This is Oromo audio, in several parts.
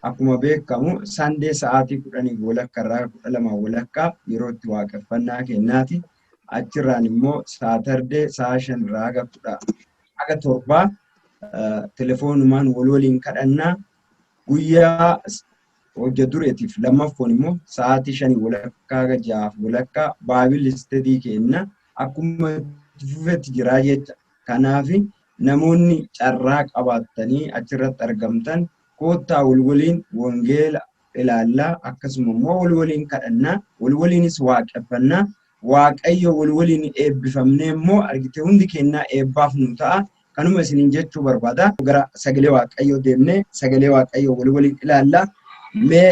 Akkuma beekamu Sunday sa'aatii 10:30 irraa 12:30 yeroo itti waaqeffannaa kennaati. Achirraan immoo Saturday sa'a 5 irraa haga kudha haga 7 telefoonumaan wal waliin kadhannaa. Guyyaa hojja dureetiif lammaffoon immoo sa'aatii 5:30 haga 6:30 Bible study kenna. Akkuma itti fufetti jiraa jecha. Kanaaf namoonni carraa qabaattanii achirratti argamtan koottaa wal waliin wangeela ilaallaa, akkasuma immoo wal waliin kadhannaa, wal waliinis waaqeffannaa. Waaqayyo wal waliin eebbifamnee immoo argite hundi kennaa eebbaaf nu ta'a. Kanuma isiniin jechuu barbaada. Gara sagalee Waaqayyoo deemnee sagalee Waaqayyoo wal waliin ilaallaa. Mee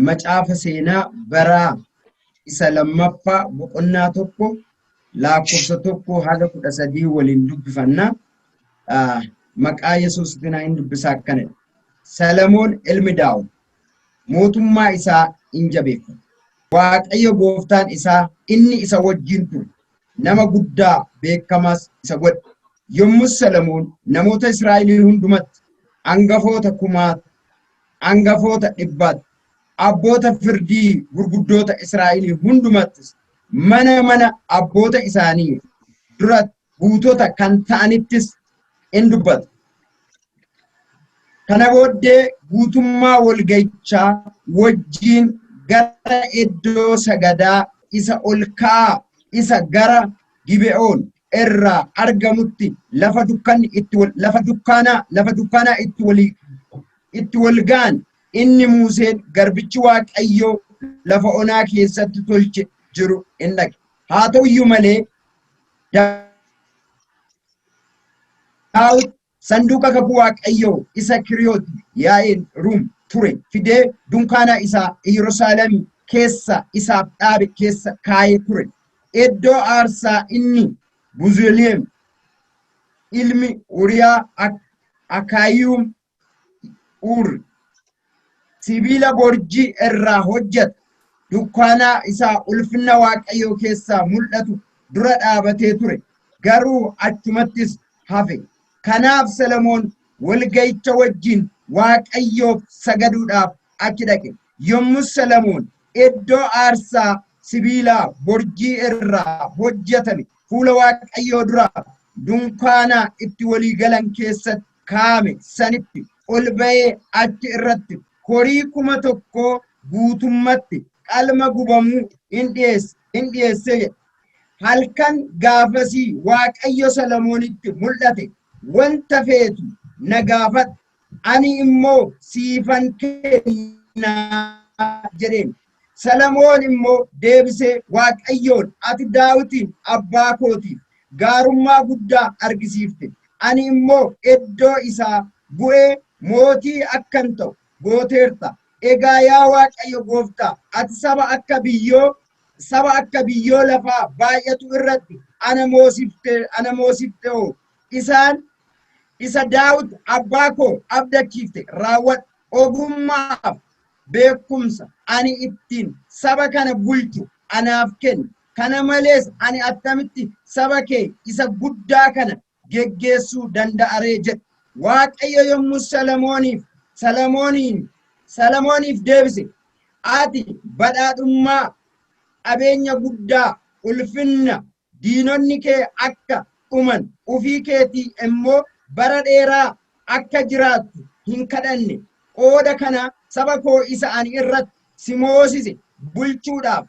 macaafa seenaa baraa isa lammaffaa boqonnaa 1 lakkoofsa 1 haga 13 waliin dubbifanna. Maqaa Yesuusitti hin dubbisaa akkanadha. Salamoon ilmi Daawit mootummaa isaa hin jabeeffate. Waaqayyo gooftaan isaa inni isa wajjin ture nama guddaa beekamaas isa godhe. Yommus Salamoon namoota Israa'elii hundumatti hangafoota kumaa, hangafoota dhibbaatti, abboota firdii gurguddoota Israa'elii hundumattis, mana mana abboota isaanii dura buutota kan ta'anittis in dubbata. Kana booddee guutummaa walga'ichaa wajjin gara iddoo sagadaa isa ol ka'aa isa gara Gibe'oon irraa argamutti lafa dukkanni itti lafa dukkanaa itti wal ga'an inni Museen garbichi Waaqayyoo lafa onaa keessatti tolche jiru in dhaqe. Haa ta'uyyuu malee, Daawit sanduuqa kakuu Waaqayyoo isa Kiriyoot Yaa'eerim ture fidee dunkaana isaa Yerusaalem keessa isaaf dhaabe keessa kaa'ee ture. Iddoo aarsaa inni Buzuleem ilmi Uriyaa Akaayuum Ur sibiila borjii irraa hojjete dukkaanaa isaa ulfina Waaqayyoo keessaa mul'atu dura dhaabatee ture. Garuu achumattis hafe. Kanaaf Solomoon walga'icha wajjin Waaqayyoof sagaduudhaaf achi dhaqe. Yommus Solomoon iddoo aarsaa sibiilaa borjii irraa hojjetame fuula Waaqayyoo dura dunkaana itti walii galan keessatti kaa'ame sanitti ol ba'ee achi irratti horii 1000 guutummatti qalma gubamuu in dhiyeesse jedhe. Halkan gaafasii Waaqayyo Solomoonitti mul'ate, "Wanta feetu na gaafadhu, ani immoo siifan kennaa" jedheen. Solomoon immoo deebisee Waaqayyoon, "Ati Daawitiin abbaa kootiif gaarummaa guddaa argisiifte. Ani immoo iddoo isaa bu'ee mootii akkan ta'u gooteerta. Egaa yaa Waaqayyo gooftaa, ati saba akka biyyoo lafaa baay'atu irratti ana moosifte hoo isaan isa Daawit abbaa koo abdachiifte raawwadhu. Ogummaaf beekumsa ani ittiin saba kana bulchu anaaf kenni. Kana malees ani attamitti saba kee isa guddaa kana geggeessuu danda'aree?" jedhe. Waaqayyo yommuu Solomooniif deebise, "Ati badhaadhummaa, qabeenya guddaa, ulfinna, diinonni kee akka dhuman, ofii keetii immoo bara dheeraa akka jiraattu hin kadhanne. Qooda kana saba koo isa ani irratti si moosise bulchuudhaaf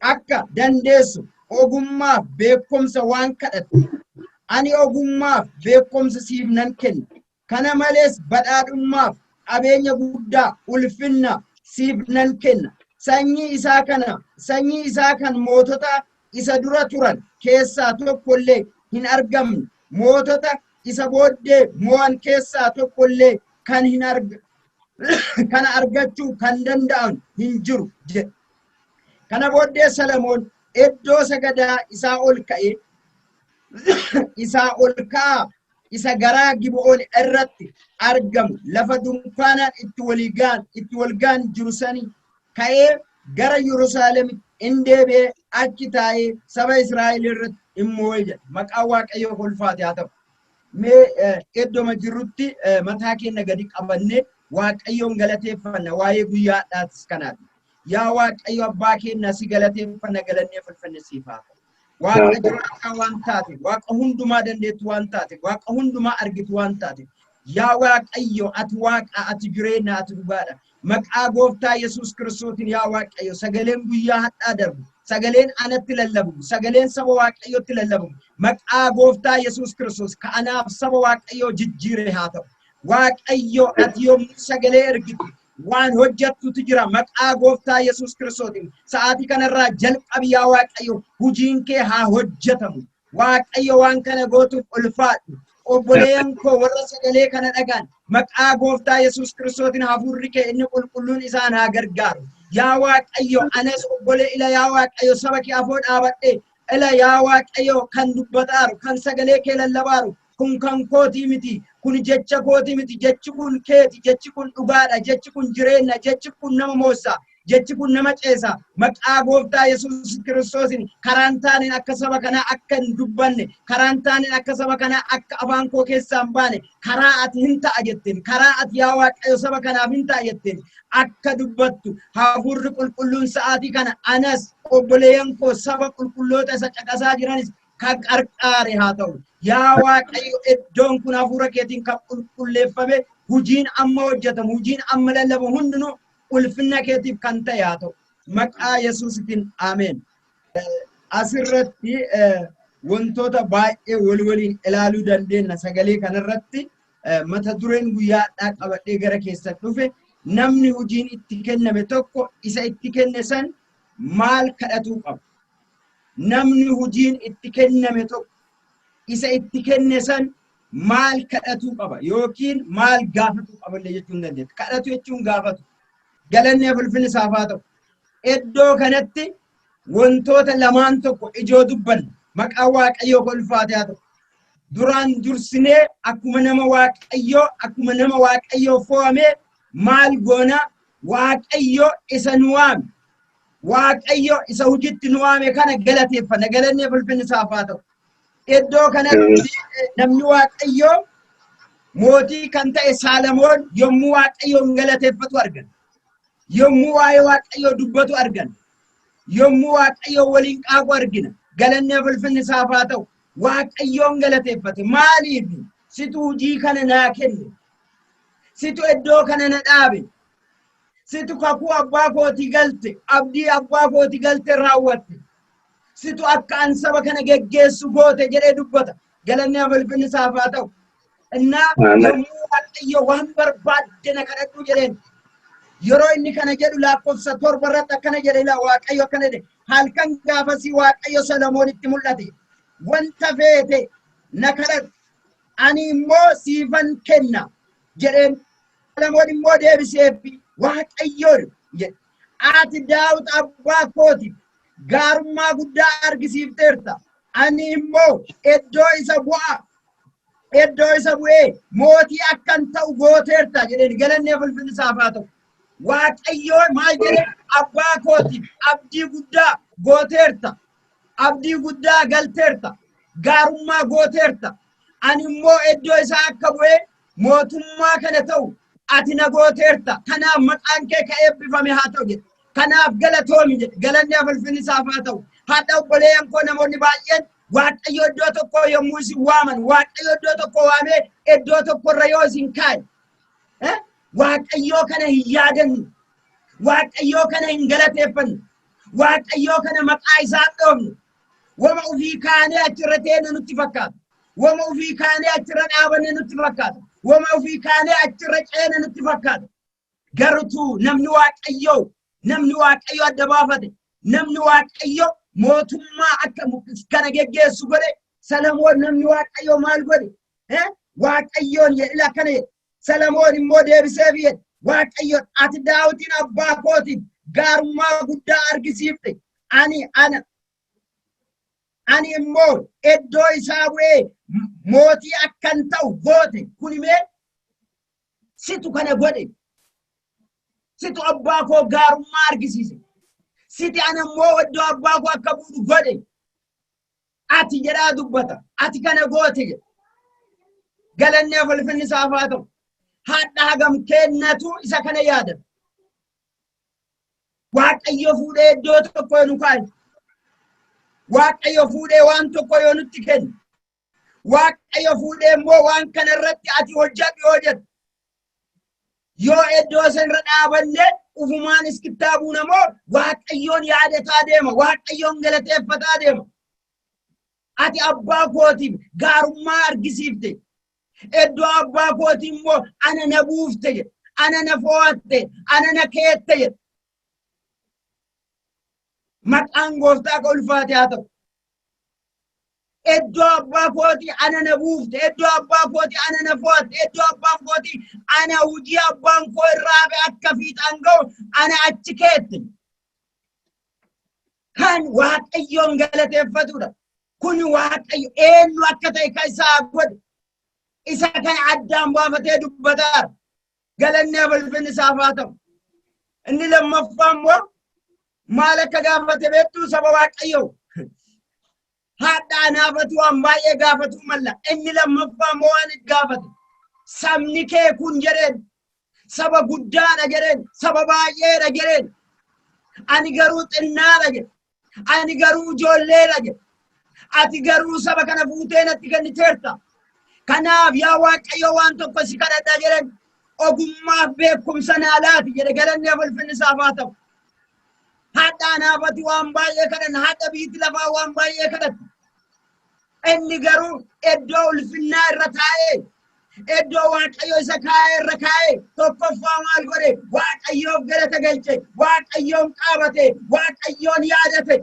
akka dandeessu ogummaaf beekumsa waan kadhatte, ani ogummaaf beekumsa siif nan kenna. Kana malees badhaadhummaaf qabeenya guddaa, ulfinna siif nan kenna. Sanyii isaa kan mootota isa dura turan keessaa tokkollee hin argamne, mootota isa booddee mo'an keessaa tokkollee kan hin arga kana argachuu kan danda'an hin jiru" jedhe. Kana booddee Salomoon iddoo sagadaa isaa ol ka'aa isa garaa Gibe'oon irratti argamu lafa dunkaanaan itti wal ga'an jiru sani ka'ee gara Yerusaalemitti in deebi'ee achi taa'ee saba Israa'el irratti in moo'e jedha. Maqaan Waaqayyoo ulfaate haa ta'u. Mee iddoma jirrutti mataa keenya gadi qabannee Waaqayyoon galateeffanna waa'ee guyyaa har'aatis kanaati. Yaa Waaqayyo abbaa keenya si galateeffanna galannee fulfanne siif haa ta'u. Waaqa jiraataa waan taate, Waaqa hundumaa dandeettu waan taate, Waaqa hundumaa argitu waan taate. Yaa Waaqayyo ati Waaqa, ati jireenya, ati dhugaadha. Maqaa gooftaa Yesuus Kiristootiin yaa Waaqayyo sagaleen guyyaa har'aa darbu, sagaleen anatti lallabamu, sagaleen saba Waaqayyootti lallabamu, maqaa gooftaa Yesuus Kiristoos ka anaaf saba Waaqayyoo jijjiire haa ta'u. Waaqayyo ati yommuu sagalee ergitu waan hojjettutu jira maqaa gooftaa Yesuus Kiristootiin. Sa'aatii kanarraa jalqabi yaa Waaqayyo hojiin kee haa hojjetamu. Waaqayyo waan kana gootuuf ulfaadhu. Obboleeyyan koo warra sagalee kana dhagaan maqaa gooftaa Yesuus Kiristootiin hafuurri kee inni qulqulluun isaan haa gargaaru. Yaa Waaqayyo anas obbolee ila yaa Waaqayyo saba kee afoo dhaabadhee ila yaa Waaqayyo kan dubbataaru kan sagalee kee lallabaaru kun kan kootii miti kun jecha kootii miti jechi kun keeti jechi kun dhugaadha jechi kun jireenya jechi kun nama moossa jechi kun nama ceesa maqaa gooftaa Yesuus Kiristoosiin karaan taaneen akka saba kanaa akka hin dubbanne karaan taaneen akka saba kanaa akka afaan koo keessaa hin baane karaa ati hin ta'a jetteen karaa ati yaa Waaqayyo saba kanaaf hin ta'a jetteen akka dubbattu hafuurri qulqulluun sa'aatii kana anas obboleeyyan koo saba qulqulloota isa caqasaa jiranis kan qarqaare haa ta'u. Yaa Waaqayyo iddoon kun hafuura keetiin kan qulqulleeffame hojiin amma hojjetamu hojiin amma lallabamu hundinuu ulfinna keetiif kan ta'e haa ta'u. Maqaa Yesuusitiin ameen. Asirratti wantoota baay'ee wal waliin ilaaluu dandeenya sagalee kanarratti mata dureen guyyaa har'aa qabadhee gara keessan dhufe namni hojiin itti kenname tokko isa itti kenne san maal kadhatuu qaba? Namni hojiin itti kenname tokko isa itti kenne san maal kadhatuu qaba yookiin maal gaafatuu qaba illee jechuu hin dandeetta. Kadhatu jechuun gaafatu. Galanni ulfinni isaaf haa ta'u. Iddoo kanatti wantoota lamaan tokko ijoo dubbanna. Maqaan Waaqayyoo kan ulfaate haa ta'u. Duraan dursinee akkuma nama Waaqayyoo akkuma nama Waaqayyoo fo'amee maal goona Waaqayyo isa nu waame Waaqayyo isa hojiitti nu waame kana galateeffanna. Galanni ulfinni isaaf haa ta'u. Iddoo kanatti namni Waaqayyoo mootii kan ta'e Saalamoon yommuu Waaqayyoon galateeffatu argan. Yommuu waa'ee Waaqayyoo dubbatu argan. Yommuu Waaqayyoo waliin qaaqu argina. Galanni ulfinni isaaf haa ta'u. Waaqayyoon galateeffate. Maaliif? Situ hojii kana naa kenne. Situ iddoo kana na dhaabe. Situ kakuu abbaa kootii galte, abdii abbaa kootii galte raawwatte. Situ akka an saba kana geggeessu goote jedhee dubbata. Galanni ulfinni isaaf haa ta'u. Innaa yommuu Waaqayyo waan barbaadde na kadhadhu jedheen. Yeroo inni kana jedhu lakkoofsa 7 irratti akkana jedhe ilaa Waaqayyo akkana jedhe. Halkan gaafasii Waaqayyo Solomoonitti mul'ate. Wanta feete na kadhadhu. Ani immoo siifan kenna jedheen. Solomoon immoo deebiseef Waaqayyoon jedhe. Ati Daawit abbaa kootiif gaarummaa guddaa argisiifteerta. Ani immoo iddoo isa bu'a iddoo isa bu'ee mootii akkan ta'u gooteerta jedheen galanni ulfinni isaaf haa ta'u. Waaqayyoo maal jedhe abbaa kootiif abdii guddaa gooteerta. Abdii guddaa galteerta. Gaarummaa gooteerta. Ani immoo iddoo isaa akka bu'ee mootummaa kana ta'u ati na gooteerta. Kanaaf maqaan kee ka eebbifame haa ta'u jedhe. Kanaaf galatoomi jedhe. Galanni ulfinni isaaf haa ta'u. Haadha obboleeyyan koo namoonni baay'een Waaqayyo iddoo tokko yommuu isin waaman Waaqayyo iddoo tokko waamee iddoo tokkorra yoo isin kaa'e Waaqayyoo kana hin yaadannu. Waaqayyoo kana hin galateeffannu. Waaqayyoo kana maqaa isaa dhoofnu. Wama ofii kaanee achirra teenne nutti fakkaata. Wama ofii kaanee achirra dhaabanne nutti fakkaata. Wama ofii kaanee achirra ceene nutti fakkaata. Garutuu namni Waaqayyoo namni Waaqayyoo adda baafate namni Waaqayyoo mootummaa akka kana geggeessu godhe Salamoon namni Waaqayyoo maal godhe? Waaqayyoon jedhe akkana jedhe. Salamoon immoo deebiseef jedhe Waaqayyoon ati Daawitiin abbaa kootiin gaarummaa guddaa argisiifte ani ana ani immoo iddoo isaa bu'ee mootii akkan ta'u goote kun mee situ kana godhe situ abbaa koo gaarummaa argisiise siti ana immoo iddoo abbaa koo akka bu'u godhe ati jedhaa dubbata ati kana goote jedhe. Galanni ulfinni isaaf haa ta'u. Hadha hagam kennatu isa kana yaadata. Waaqayyo fuudhee iddoo tokko yoo nu kaa'e. Waaqayyo fuudhee waan tokko yoo nutti kenne. Waaqayyo fuudhee immoo waan kana irratti ati hojjedhu yoo jedhu. Yoo iddoo sanarra dhaabanne ufumaan iskittaa buuna moo Waaqayyoon yaadataa deema. Waaqayyoon galateeffataa deema. Ati abbaa kootiif gaarummaa argisiifte. Iddoo abbaa kootii immoo ana na buufte jedhe. Ana na fo'atte. Ana na keette jedhe. Maqaan gooftaa ka ulfaate haa ta'u. Iddoo abbaa kootii ana na buufte. Iddoo abbaa kootii ana na fo'atte. Iddoo abbaa kootii ana hojii abbaan koo irraa hafe akka fiixaan ga'u ana achi keette. Kan Waaqayyoon galateeffatudha. Kun Waaqayyo eenyu akka ta'e kan isaa godhe. Isa kana addaan baafatee dubbataara. Galanni ulfinni isaaf haa ta'u. Inni lammaffaa immoo maal akka gaafate beektuu saba Waaqayyoo? Haadha anaafatu waan baay'ee gaafatu malla. Inni lammaffaa immoo waan itti gaafate. Sabni kee kun jedheen saba guddaadha jedheen saba baay'eedha jedheen. Ani garuu xinnaadha jedhe. Ani garuu ijoolleedha jedhe. Ati garuu saba kana fuutee natti kenniteerta. Kanaaf yaa Waaqayyo waan tokko si kadhadha jedheen ogummaaf beekumsa naa laati jedhe galanni ulfinni isaaf haa ta'u. Haadha anaafati waan baay'ee kadhanna haadha biyyi lafaa waan baay'ee kadhatti. Inni garuu iddoo ulfinnaa irra taa'ee iddoo Waaqayyo isa kaa'ee irra kaa'ee tokkoffaa maal godhe Waaqayyoof galata galche Waaqayyoon qaabate Waaqayyoon yaadate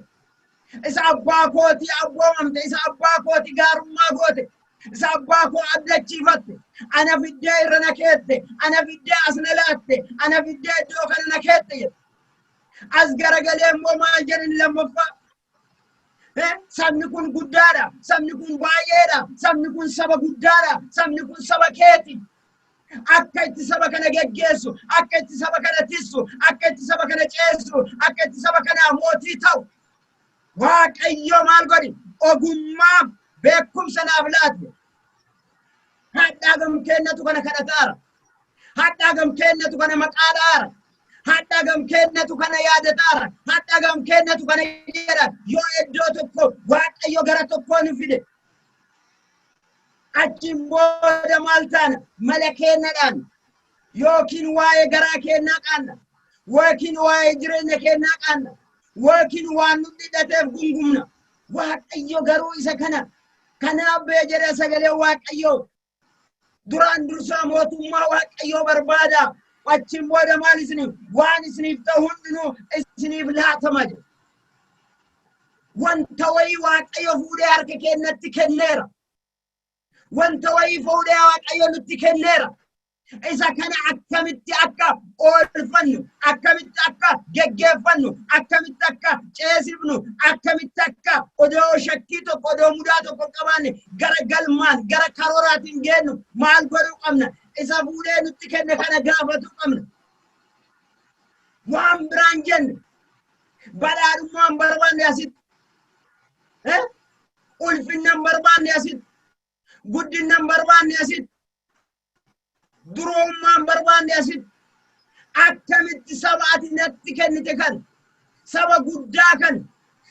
isa abbaa kootii abboomamte isa abbaa kootii gaarummaa goote isa abbaa koo abdachiifatte ana fiddee irra na keette ana fiddee as na laatte ana fiddee iddoo kana na keette jedhe. As garagalee immoo maal jedhan lammaffaa? Sabni kun guddaadha. Sabni kun baay'eedha. Sabni kun saba guddaadha. Sabni kun saba keeti. Akka itti saba kana geggeessu, akka itti saba kana tissu, akka itti saba kana ceessu, akka itti saba kana mootii ta'u. Waaqayyo maal godhi? Ogummaaf beekumsa naaf laate. Hadhaa gam kennatu kana kadhataara. Hadhaa gam kennatu kana maqaa dhaara. Hadhaa gam kennatu kana yaadataara. Hadhaa gam kennatu kana jedha. Yoo iddoo tokko Waaqayyo gara tokkoo nu fide. Achiin booda maal taana? Mala kennadhaan yookiin waa'ee garaa kennaa qaanna. Yookiin waa'ee jireenya kennaa qaanna. Yookiin waan nu hidhateef gungumna. Waaqayyo garuu isa kana. Kanaaf bee jedha sagalee Waaqayyoo. Duraan dursaa mootummaa Waaqayyoo barbaada. Achiin booda maal isiniif? Waan isiniif ta'u hundinuu isiniif laatama jedha. Wanta wayii Waaqayyo fuudhee harka keenyatti kenneera. Wanta wayii fuudhee Waaqayyo nutti kenneera. Isa kana akkamitti akka oolfannu, akkamitti akka geggeeffannu, akkamitti akka ceesifnu, akkamitti akka odoo shakkii tokko, odoo mudaa tokko hin qabaanne gara galmaan, gara karooraatiin geennu maal godhuu qabna? Isa fuudhee nutti kenne kana gaafatuu qabna. Waan biraan jenne badhaadhummaa hin barbaanne asitti. Ulfinna hin barbaanne asitti. Guddinna hin barbaanne asitti. Duroommaa hin barbaanne asitti. Akkamitti saba ati natti kennite kana, saba guddaa kana,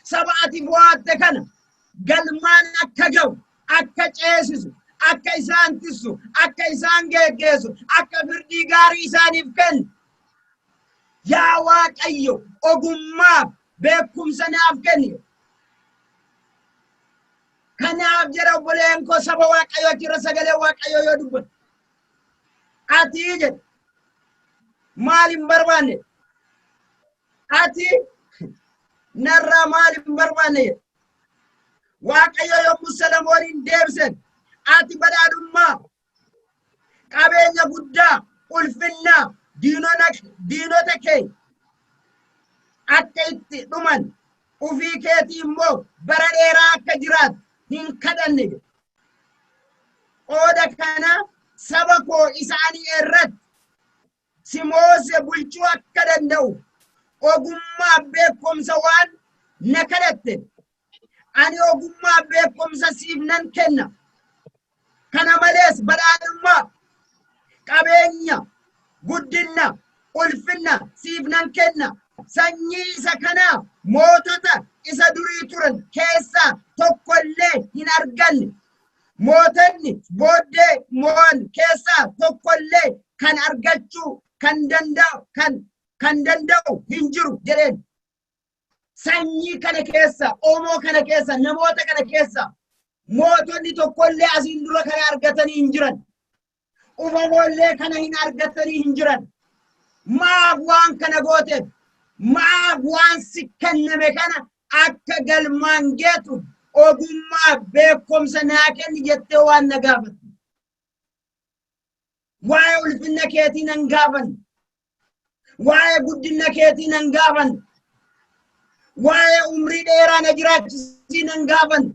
saba ati fo'atte kana galmaan akka ga'u, akka ceesisu, akka isaan tissu, akka isaan geggeessu, akka firdii gaarii isaaniif kennu. Yaa Waaqayyo ogummaaf beekumsa naaf kenni. Kanaaf jedha obboleen koo saba Waaqayyo achirra sagalee Waaqayyo yoo dubbatu. Ati jedhe maal hin barbaanne? Ati narraa maal hin barbaanne jedhe. Waaqayyo yommuu Solomooniin deebisen ati badhaadhummaa qabeenya guddaa ulfinnaa diinota kee akka itti dhuman ufii keetii immoo bara dheeraa akka jiraatu hin kadhanne. Qooda kana saba koo isaanii irratti si moose bulchuu akka danda'u ogummaa beekumsa waan na kadhatte ani ogummaa beekumsa siif nan kenna. Kana malees badhaadhummaa, qabeenya, guddinna, ulfinna siif nan kenna. Sanyii isa kanaa mootota isa durii turan keessaa tokkollee hin arganne. Mootonni booddee mo'an keessaa tokkollee kan argachuu kan danda'u kan danda'u hin jiru jedheen. Sanyii kana keessa, oomoo kana keessa, namoota kana keessa mootonni tokkollee asiin dura kana argatanii hin jiran. Ufamoollee kana hin argatanii hin jiran. Maaf waan kana gooteef? Maaf waan si kenname kana akka galmaan geetu ogummaa beekumsa naa kenni jettee waan na gaafatte? Waa'ee ulfinna keetii nan gaafanne. Waa'ee guddina keetii nan gaafanne. Waa'ee umrii dheeraa na jiraachisii nan gaafanne.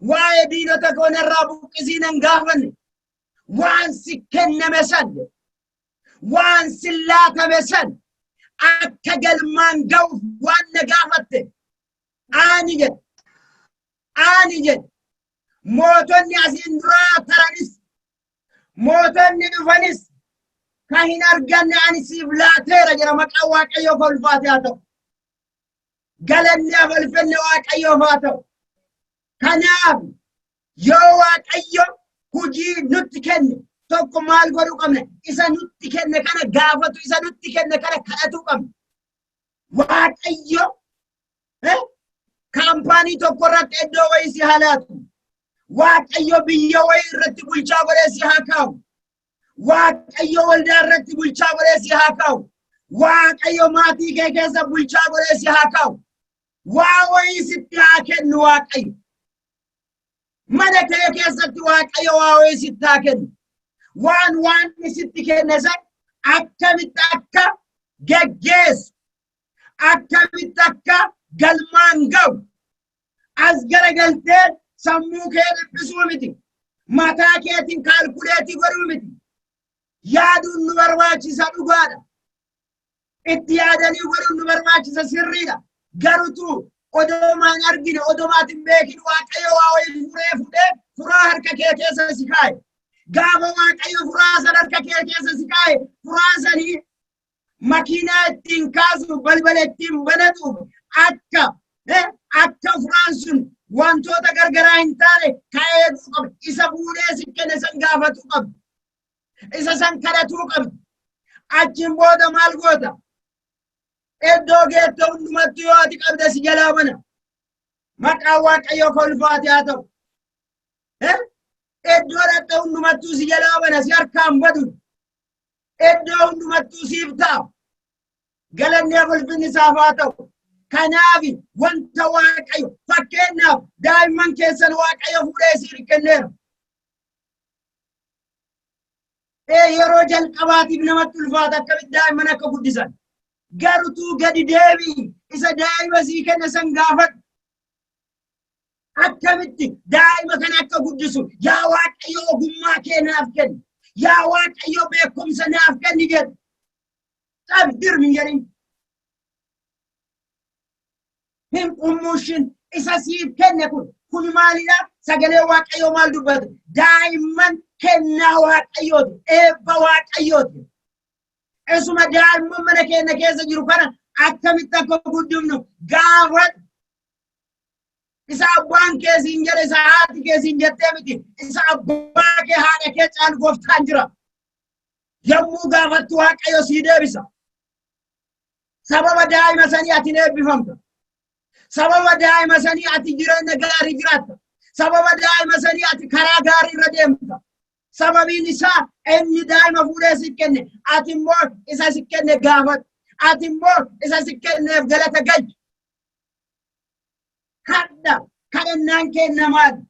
Waa'ee diinota koo narraa buqqisii nan gaafanne. Waan si kenname san, waan si laatame san akka galmaan ga'uuf waan na gaafatte, ani jedhe, ani jedhe, mootonni asiin duraa taranis, mootonni dhufanis kan hin arganne ani siif laateera jedha. Maqaan Waaqayyoof ulfaate haa ta'u. Galanni ulfinni Waaqayyoof haa ta'u. Kanaaf yoo Waaqayyo hojii nutti kenne tokko maal godhuu qabna? Isa nutti kenne kana gaafatu, isa nutti kenne kana kadhatuu qabna. Waaqayyo kaampaanii tokko irratti iddoo wayii si haa laatu. Waaqayyo biyya wayii irratti bulchaa godhee si haa kaa'u. Waaqayyo waldaa irratti bulchaa godhee si haa kaa'u. Waaqayyo maatii kee keessa bulchaa godhee si haa kaa'u. Waa wayii sitti haa kennu Waaqayyo. Mana kee keessatti Waaqayyo waa wayii sitti haa kennu. Waan waan sitti kenne san akkamitti akka geggeessu, akkamitti akka galmaan ga'u as garagaltee sammuu kee dhiphisuu miti. Mataa keetiin calculate godhuu miti. Yaaduun nu barbaachisa, dhugaadha. Itti yaadanii godhuun nu barbaachisa, sirriidha. Garutu odomaan argine, odomaat hin beekin, Waaqayyo waa wayii furee fudhee furaa harka kee keessa si kaa'e. Gaafa Waaqayyo furaa san harka kee keessa si kaa'e, furaa sanii makiinaa ittiin kaasuuf, balbala ittiin banatuuf, akka furaan sun wantoota gargaraa hin taane ka'ee eeguu qaba. Isa fuudhee si kenne san gaafatuu qabda. Isa san kadhatuu qabda. Achiin booda maal goota? Iddoo geette hundumattuu yoo ati qabda si jalaa bana. Maqaan Waaqayyoo kan ulfaate haa ta'u. Iddoo dhaqxe hundumattuu si jalaa bana, si harkaan badu. Iddoo hundumattuu siif ta'a. Galanni ulfinni isaaf haa ta'u. Kanaaf wanta Waaqayyo, fakkeenyaaf daa'imman keessan Waaqayyo fuudhee siif kenneera. Yeroo jalqabaatiif namatti ulfaata akkamitti daa'imman akka guddisan. Garutuu gadi deebii isa daa'ima sii kenne san gaafadhu. Akkamitti daa'ima kana akka guddisu, yaa Waaqayyo, ogummaa kee naaf kenni. Yaa Waaqayyo, beekumsa naaf kenni jedhu. Qabi dirmi jedhin. Hin qummuushin isa siif kenne kun maalidha? Sagalee Waaqayyoo maal dubbata? Daa'imman kennaa Waaqayyooti. Eebba Waaqayyooti. Isuma daa'imman mana keenya keessa jiru kana akkamitti akka guddifnu gaafadhu. Isa abbaan kee siin jedhe, isa haati kee siin jettee miti. Isa abbaa kee haadha kee caalu gooftaan jira. Yommuu gaafattu Waaqayyo sii deebisa. Sababa daa'ima sanii ati ni eebbifamta. Sababa daa'ima sanii ati jireenya gaarii jiraatta. Sababa daa'ima sanii ati karaa gaarii irra deemta. Sababiin isaa inni daa'ima fuudhee si kenne, ati immoo isa si kenne gaafadhu. Ati immoo isa si kenneef galata galchi. Kadha, kadhannaan kenna maali?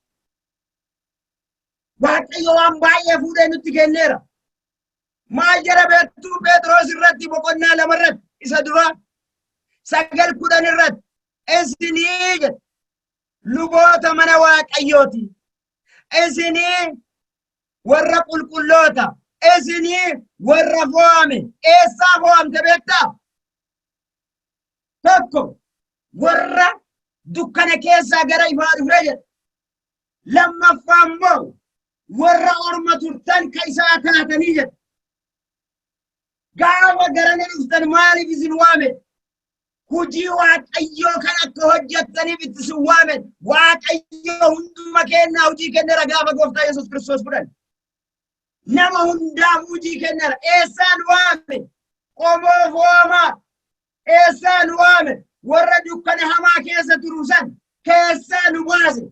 Waaqayyo waan baay'ee fuudhee nutti kenneera. Maal jedha beektuu? Phexros irratti boqonnaa 2 irratti isa dura 9, 10 irratti, isinii jedha, luboota mana Waaqayyooti. Isinii warra qulqulloota. Isinii warra fo'ame. Eessaa fo'amte beektaa? Tokko, warra dukkana keessaa gara ifaa dhufee jedha. Lammaffaa immoo Warra orma turtan ka isaa taatanii jedha. Gaafa garana dhuftan maaliif isin waame? Hujii Waaqayyoo kan akka hojjettaniif itti isin waame. Waaqayyo hunduma kennaa hojii kenneera gaafa Gooftaa Yesuus Kiristoos fudhan. Nama hundaaf hojii kenneera. Eessaan waame? Qomoof waamaa. Eessaan waame? Warra dukkana hamaa keessa turu san keessaa nu baase.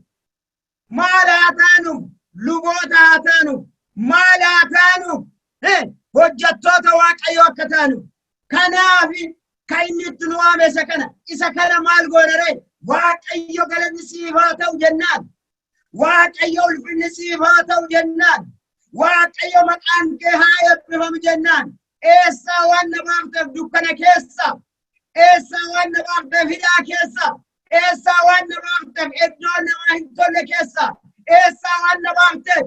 Maal haa taanuuf? Luboota haa taanuuf. Maal haa taanuuf? Hojjettoota Waaqayyoo akka taanuuf. Kanaaf kan inni itti nu waame isa kana. Isa kana maal goona ree? Waaqayyo galanni siif haa ta'u jennaan. Waaqayyo ulfinni siif haa ta'u jennaan. Waaqayyo maqaan kee haa eebbifamu jennaan. Eessaa waan na baafteef dukkana keessa? Eessaa waan na baafteef hidhaa keessa? Eessaa waan na baafteef iddoo namaa hin tolle keessa? Eessaa waan na baafteef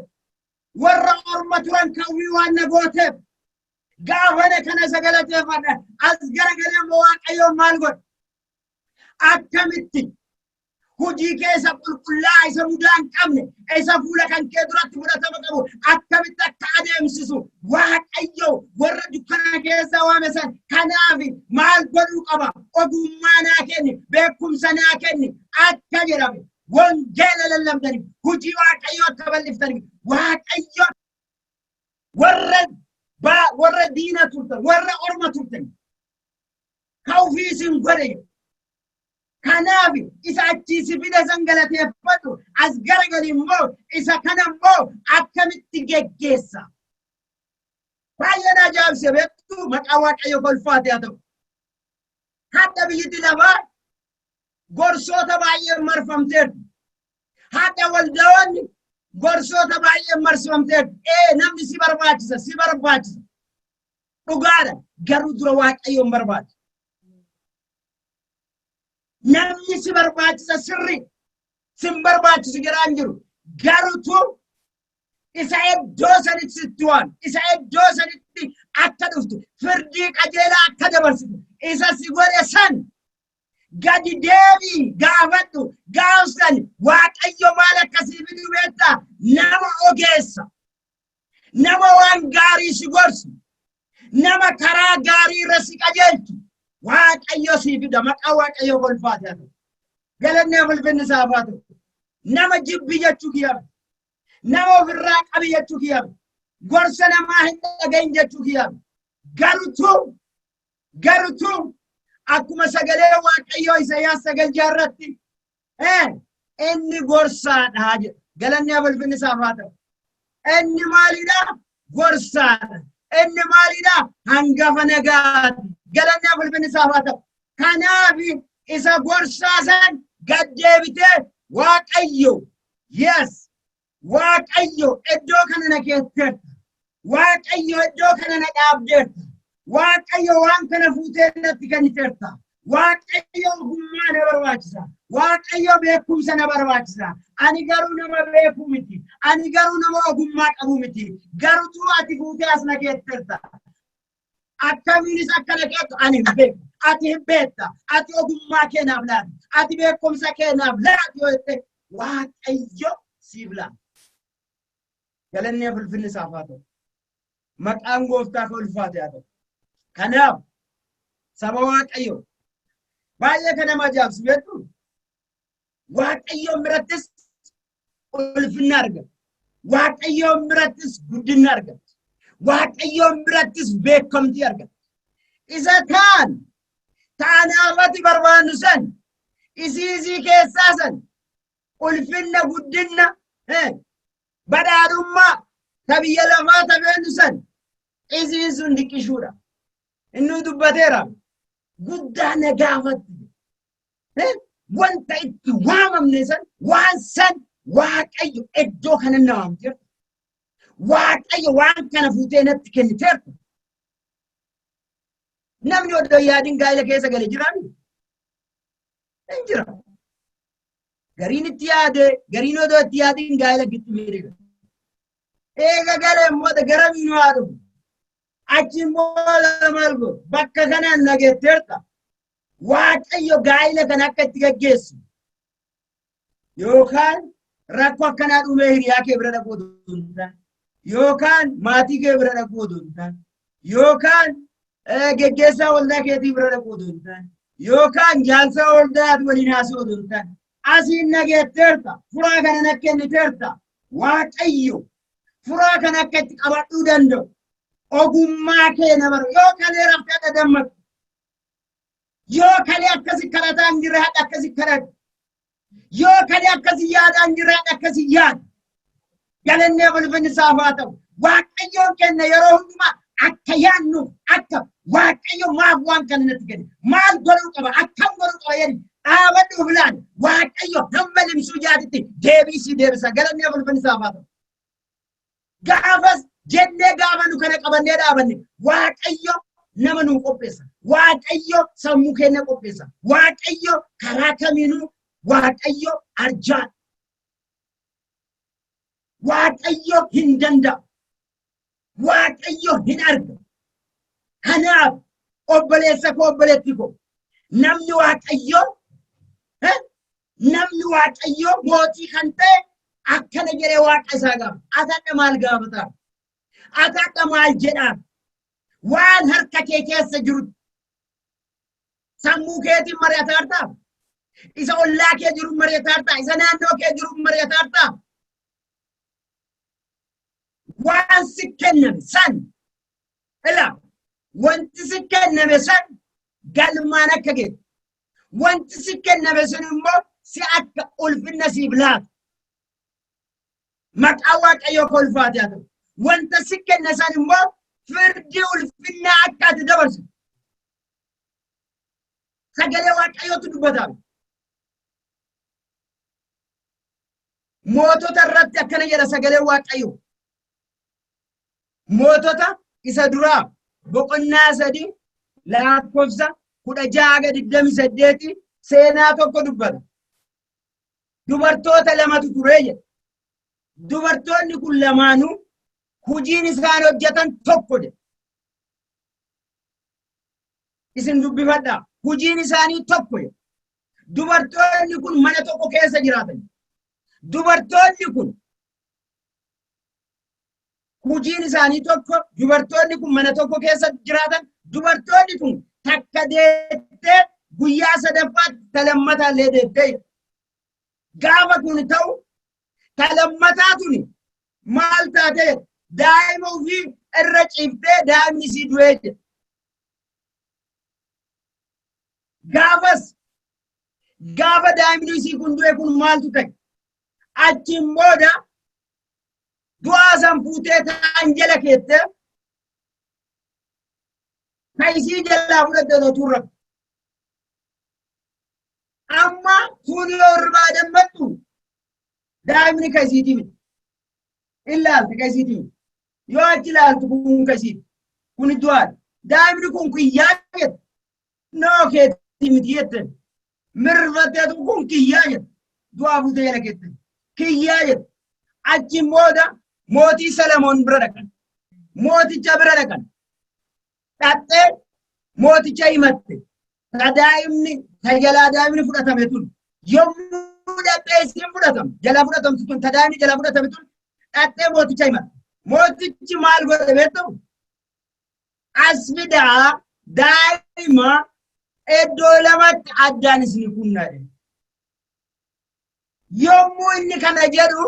warra orma turan kawwii waan na gooteef? Gaafana kana isa galateeffadha. As garagalee immoo Waaqayyoon maal godha? Akkamitti hojii kee isa qulqullaa, isa mudaa hin qabne, isa fuula kan kee duratti fudhatama qabu akkamitti akka adeemsisu Waaqayyo warra dukkana keessa waame san kanaaf maal godhuu qaba? Ogummaa naa kenni, beekumsa naa kenni akka jedhame wangeela lallabdaniif, hojii Waaqayyo akka bal'iftaniif, Waaqayyo warra warra diina turtan, warra orma turtan ka ofii isin godhe. Kanaaf isa achii si fide san galateeffadhu. As garagali immoo isa kana immoo akkamitti geggeessa? Baay'ee na ajaa'ibse, beektu. Maqaa Waaqayyo kolfaate haa ta'u. Hadha biyyatti lafaa gorsoota baay'een marfamteerti. Hadha waldaawwanni gorsoota baay'een marfamteerti. Ee, namni si barbaachisa, si barbaachisa. Dhugaadha. Garuu dura Waaqayyoon barbaada. Namni si barbaachisa sirri sin barbaachisu jedhaan jiru. Garuutu isa iddoo sanitti sitti waan isa iddoo sanitti akka dhuftu, firdii qajeelaa akka dabarsitu isa si godhe san gadi deebii gaafadhu. Gaafsan Waaqayyo maal akkasii fidu beektaa? Nama ogeessa, nama waan gaarii si gorsu, nama karaa gaarii irra si qajeelchu Waaqayyo sii fida. Maqaa Waaqayyo kolfaate haa ta'u. Galanni ulfinni isaaf haa ta'u. Nama jibbi jechuu kiyyaaf, nama ofirraa qabi jechuu kiyyaaf, gorsa namaa hin dhagahin jechuu kiyyaaf. Garutu akkuma sagalee Waaqayyoo Isaayyaas 9:6 irratti inni gorsaadha jedha. Galanni ulfinni isaaf haa ta'u. Inni maalidha? Gorsaadha. Inni maalidha? Hangafa nagaati. Galanni ulfinni isaaf haa ta'u. Kanaaf isa gorsaa san gad deebitee, Waaqayyo, yes, Waaqayyo iddoo kana na keetteerta. Waaqayyo iddoo kana na dhaabdeerta. Waaqayyo waan kana fuutee natti kenniteerta. Waaqayyo ogummaa na barbaachisa. Waaqayyo beekumsa na barbaachisa. Ani garuu nama beekuu miti. Ani garuu nama ogummaa qabu miti. Garutuu ati fuutee as na keetteerta. Akkamiinis akka na keettu ani hin beeku. Ati hin beekta. Ati ogummaa keenaaf laati. Ati beekumsa keenaaf laati yoo jette, Waaqayyo siif laata. Galanni ulfinni isaaf haa ta'u. Maqaan Gooftaa kan ulfaate haa ta'u. Kanaaf saba Waaqayyo, baay'ee kan nama ajaa'ibsu beektu, Waaqayyoon birattis ulfinna argata. Waaqayyoon birattis guddinna argata. Waaqayyoon birattis beekamtii argata. Isa kaan taanaafati barbaannu san, isii isii keessaa san, ulfinna, guddinna, badhaadhummaa ta biyya lafaa ta beennu san, isiin sun diqqishuudha. Inni dubbateera. Guddaa na gaafatti. Wanta itti waamamne san, waan san, Waaqayyo iddoo kana na waamteerta. Waaqayyo waan kana fuutee natti kenniteerta. Namni odoo yaadin gaa'ela keessa gale jiraami? Hin jira. Gariin itti yaade, gariin odoo itti yaadin gaa'ela gitti gala. Eega galee immoo gara miinuu haa dhufu. Achi immoo maal godhu? Bakka kanaan nageetteerta. Waaqayyo gaa'ela kana akka itti gaggeessu yookaan Rakkoo akkanaa dhumee hiriyaa kee bira dhaquu otoo hin taane, yookaan maatii kee bira dhaquu otoo hin taane, yookaan geggeessaa waldaa keetii bira dhaquu otoo hin taane, yookaan jaarsa waldaa ati waliin haasa'u otoo hin taane, asiin nageetteerta, furaa kana na kenniteerta, Waaqayyo furaa kana akka itti qabadhuu danda'u ogummaa kee na baru. Yoo kalee raftee hadha dammaqu, yoo kalee akkasi kadhataa hin jirre hadha akkasi kadhadhu, yoo kalee akkasi yaadaa hin jirre hadha akkasi yaadu. Galannee ulfinni isaaf haa ta'u. Waaqayyoon kenna yeroo hundumaa akka yaadnuuf, akka Waaqayyo maaf waan kana natti kenne, maal godhuu qaba, akkam godhuu qaba jedhi dhaabadhuuf ilaali. Waaqayyo hamma limsuu jaatitti deebii sii deebisa. Galannee ulfinni isaaf haa ta'u. Gaafas jennee gaafa nu kana qabannee dhaabanne Waaqayyo nama nuu qopheessa. Waaqayyo sammuu keenya qopheessa. Waaqayyo karaa kamiinuu Waaqayyo arjaadha. Waaqayyo hin danda'u. Waaqayyo hin arga. Kanaaf obboleessa koo, obboleetti koo, namni Waaqayyo, namni Waaqayyo mootii kan ta'e akkana jedhee Waaqa isaa gaafa. Ati hadha maal gaafataa? Ati hadha maal jedhaa? Waan harka kee keessa jiru sammuu keetiin mari'ataartaa? Isa ollaa kee jiru mari'ataartaa? Isa naannoo kee jiru mari'ataartaa? Waan si kenname san ila, wanti si kenname san galmaan akka geessu, wanti si kenname sun immoo si akka ulfinna siif laatu, maqaa Waaqayyoo akka ulfaate haa ta'u. Wanta si kenne san immoo firdii ulfinnaa akka ati dabarsitu sagalee Waaqayyootu dubbatama. Mootota irratti akkana jedha sagalee Waaqayyoo. Mootota isa duraa boqonnaa 3 lakkoofsa 16 ga 28 seenaa tokko dubbata. Dubartoota lamatu ture jedha. Dubartoonni kun lamaanuu hojiin isaan hojjetan tokko jedha. Isin dubbifadhaa. Hojiin isaanii tokko jedha. Dubartoonni kun mana tokko keessa jiraatan. Dubartoonni kun hojiin isaanii tokko, dubartoonni kun mana tokko keessa jiraatan, dubartoonni kun takka deettee guyyaa sadaffaatti talammataa illee deettee. Gaafa kun ta'u talammataa tuni maal taatee? Daa'ima ofii irra ciiftee daa'imni isii du'ee jira. Gaafas gaafa daa'imni isii kun du'e kun maaltu ta'e? Achiin booda du'aa san fuutee ta'an jala keettee ka isii jalaa fudhatte otoo turra. Amma kun yoo irraa dammattu daa'imni ka isiitii miti. Ilaalti ka isiitii miti. Yoo achi ilaaltu kun ka isiiti. Kun du'aadha. Daa'imni kun kiyyaa jette. Noo keetii miti jette. Mirfatteetu kun kiyyaa jette. Du'aa fuutee jala keette. Kiyyaa jette. Achiin booda mootii Salamoon bira dhaqan. Mooticha bira dhaqan. Dhaqxee mooticha himatte. Ta daa'imni ta jalaa daa'imni fudhatame tun yommuu dhaqxee isiin fudhatam jalaa fudhatamtu tun, ta daa'imni jalaa fudhatame tun dhaqxee mooticha himatte. Mootichi maal godhe beektu? As fidaa daa'ima, iddoo lamatti addaan isin kunnaa jedhe. Yommuu inni kana jedhu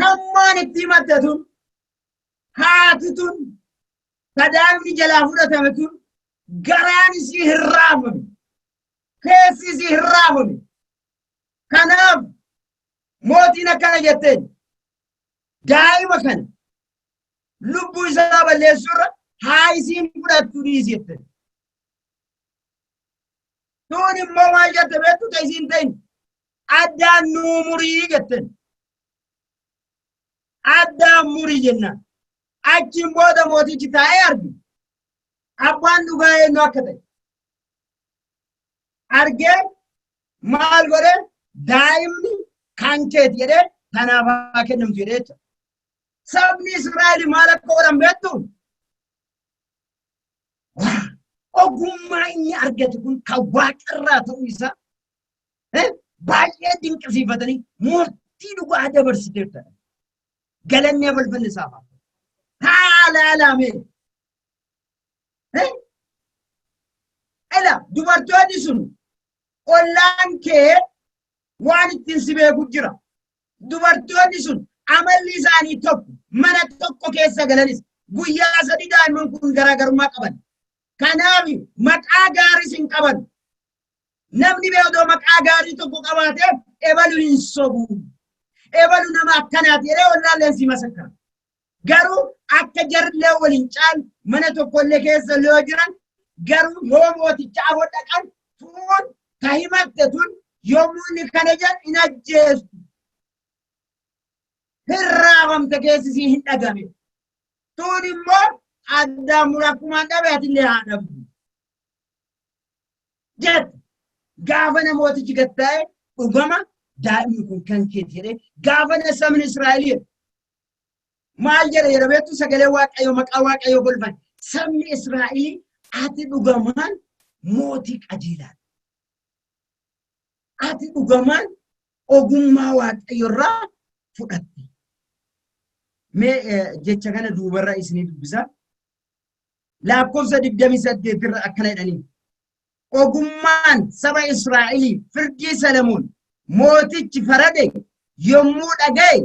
hammaan itti himatte tun, haati tun, ta daa'imni jalaa fudhatame tun, garaan isii hin raafame. Keessi isii hin raafame. Kanaaf mootiin akkana jetteen: daa'ima kana lubbuu isaa balleessuurra haa isiin fudhattu dhiisi jetteen. Tun immoo maal jette beektu? Ta isiin ta'in addaan nuu murii jetteen. Addaan murii jennaan. Achiin booda mootichi taa'ee arge. Abbaan dhugaa eenyu akka ta'e. Argee maal godhe? Daa'imni kan keeti jedhee tanaaf haa kennamtu jedhee jecha. Sabni Israa'el maal akka godhan beektu? Ogummaa inni argate kun kan waaqarraa ta'uu isaa Baay'ee dinqisiifatanii murtii dhugaa dabarsiteerta. Galanni ulfinni isaaf haa ta'u. Haala alaamee. Ela dubartoonni sun ollaan kee waan ittiin si beeku jira. Dubartoonni sun amalli isaanii tokko mana tokko keessa galanis guyyaa sadi daa'imman kun garaagarummaa qaban. Kanaaf maqaa gaariis hin qaban. Namni beekdoo maqaa gaarii tokko qabaatee ebalu hin sobu. Ebalu nama akkanaati jedhee ollaalleen si masakkara. Garuu akka jarrillee waliin caal mana tokkollee keessa yoo jiran garuu yoo mooticha afoo dhaqan tuun ka himatte tun yommuu inni kana jedhu hin ajjeestu. Hin raafamte keessi sii hin dhagame. Tuun immoo addaan murakkumaan dhabe atillee haa dhabdu. Jette gaafa namootichi gad taa'e dhugama daa'imni kun kan keeti jedhee gaafa sabni Israa'el jedhu maal jedhe yeroo beektu sagalee Waaqayyoo maqaa Waaqayyoo golfan sabni Israa'el ati dhugamaan mootii qajeelaadha. Ati dhugamaan ogummaa Waaqayyo irraa fudhatte. Mee jecha kana duubarra isinii dubbisa. Lakkoofsa 28 irra akkana jedhanii. Ogummaan saba Israa'elii firdii Salamoon mootichi farade yommuu dhaga'e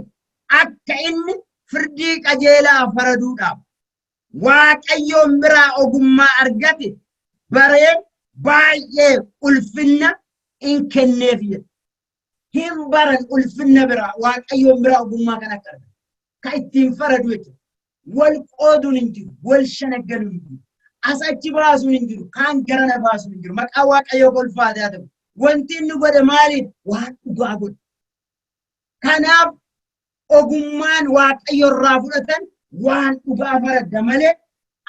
akka inni firdii qajeelaa faraduudhaaf Waaqayyoon biraa ogummaa argate baree baay'ee ulfinna in kenneef jedhe. Hin baran ulfinna biraa Waaqayyoon biraa ogummaa kan akka argate. Ka ittiin faradu jechuudha. Wal qooduun hin jiru, wal shanaggaluun hin jiru. As achi baasuun hin jiru, kaan garana baasuun hin jiru. Maqaa Waaqayyoo kolfaatee haa ta'u. Wanti inni godhe maaliif? Waan dhugaa godhe. Kanaaf ogummaan Waaqayyo irraa fudhatan waan dhugaa faradda malee